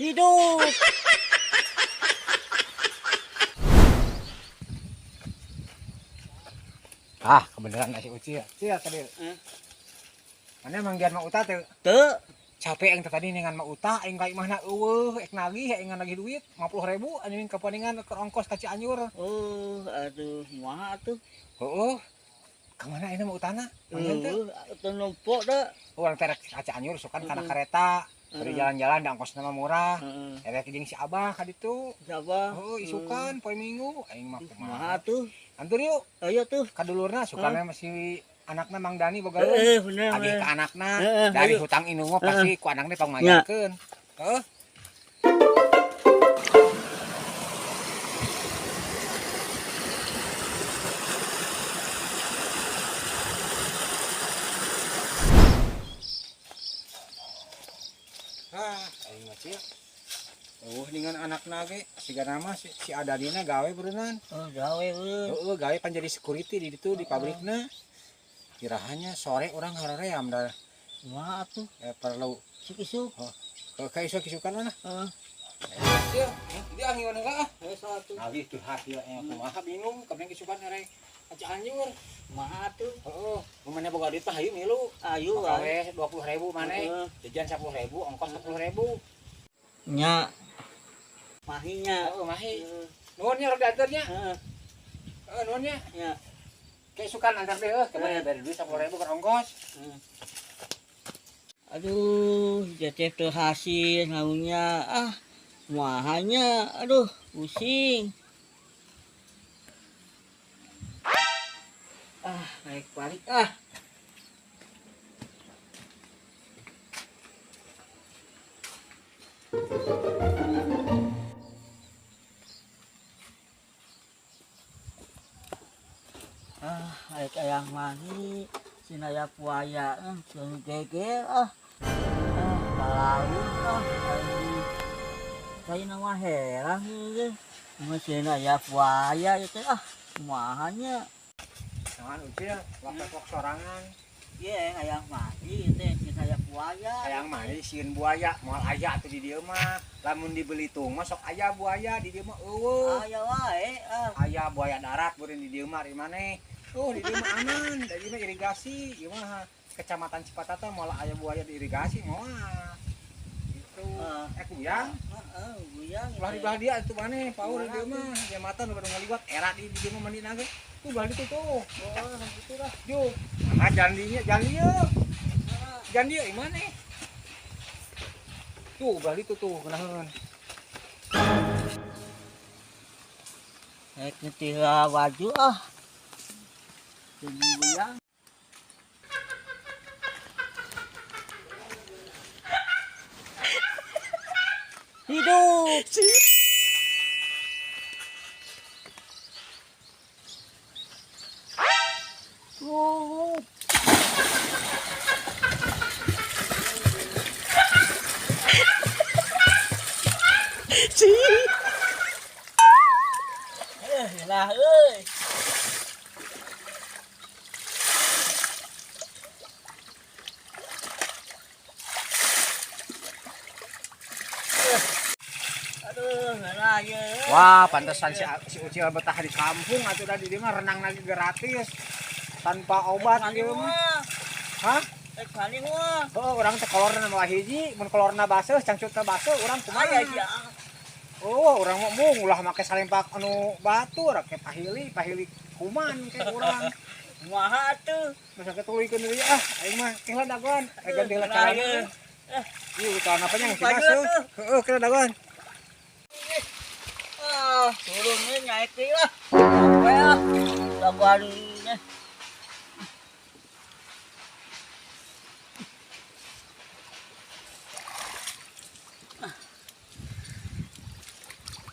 Hidup. Ah, kebenaran si Ucil. Cil tadi. Mana manggian Mak Uta teu? Teu. Capek yang tadi dengan Mak Uta aing ka imahna eueuh ek nagih aing nagih duit 50.000 anjing kapaningan keur ongkos ka Cianjur. Oh, aduh, kumaha atuh? Heeh. Ka mana ayeuna Mak Utana? Manggian teu? Teu nempo da. Urang teh rek ka Cianjur sukan kana kareta. Bari jalan-jalan da ongkosna mah murah. Erek jeung si Abah ka ditu. Si Abah. Heuh, isukan poe Minggu aing mah kumaha atuh? Antur yuk. Ayo tuh. Kadulurna sukana masih anakna Mang Dani boga heeh, bener. Agih ka anakna dari hutang indung mah pasti ku anakna pangmayakeun. Heeh. Ah, aing mah cia. Eueuh ningan anakna ge sigana mah si Adanina gawe beureunan. Oh, gawe eueuh. Heeh, gawe pan jadi security di ditu di pabrikna. Kirahanya sore orang hareream dah. Kumaha atuh? Perlu isuk-isuk. Oh, ka isuk-isukan mana? Heeh. Iya, dia angin heula ah. Heuh, atuh. Nagih tuh hasil kumaha bingung kapan isukan erek ka Cianjur. Kumaha atuh? Heeh, mun maneh boga duit mah hayu milu. Ayu wae 20.000 maneh. Jajan 10.000, ongkos 10.000. Nya. Mahinya. Heeh, mahi. Nuhun nya rek diantar nya. Heeh. Heeh, nuhun nya. Nya. Keisukan antar deh, heuh, kemarin bayar duit 10.000 ke ongkos. Aduh, jateh teu hasil naunnya. Ah, mahanya, aduh, pusing. Ah, naik balik ah. Ah, aik ayang mani, sinaya buaya, jeung geger ah. Ah, balaun ah, aing. Saya nama heran ieu. Mun sinaya buaya ieu teh ah, kumaha nya? Jangan Ucil, lok-lok sorangan. Ieu hayang mani ieu teh sinaya buaya. Hayang mani sieun buaya, moal aya atuh di dieu mah. Lamun di Belitung mah sok aya buaya, di dieu mah eueuh. Aya wae ah. Aya buaya darat beureun di dieu mah ari maneh. Oh, di dieu mah aman, da ieu mah irigasi, ieu mah Kecamatan Cipatata moal aya buaya di irigasi moal. Gitu. Kuyang. Heeh, kuyang. Ulah di belah dia atuh maneh, paur di dieu mah. Jembatan nu bade ngaliwat era di dieu mah mandina ge. Tuh belah ditu tuh. Oh, gitu lah. Juk. Nah, jalan dinya, jalan dieu. Jalan dieu ieu maneh. Tuh belah ditu tuh geunaheun. Rek ngetira baju ah. Jeung kuyang. Hidup. Oh. Lah euy. Aduh, ngeunah ieu. Wah, pantesan si Ucil betah di kampung atuh da di dieu mah renang lagi gratis. Tanpa obat ieu mah. Hah? Mani mah. Heuh, urang teh kolorna mah hiji, mun kolorna baseuh, cangcutna baseuh, urang kumaha? Aya dia. Oh, urang mah mung ulah make salempak anu batur, ke pahili, pahili kuman ke urang. Kumaha atuh? Masa ketuluykeun deui ah, aing mah kela dagoan, rek ganti heula carana. Ieu celana panjang si baseuh. Heeh, kela dagoan. Ah, turun we nyaek deui lah. Capek ah. Dagoan.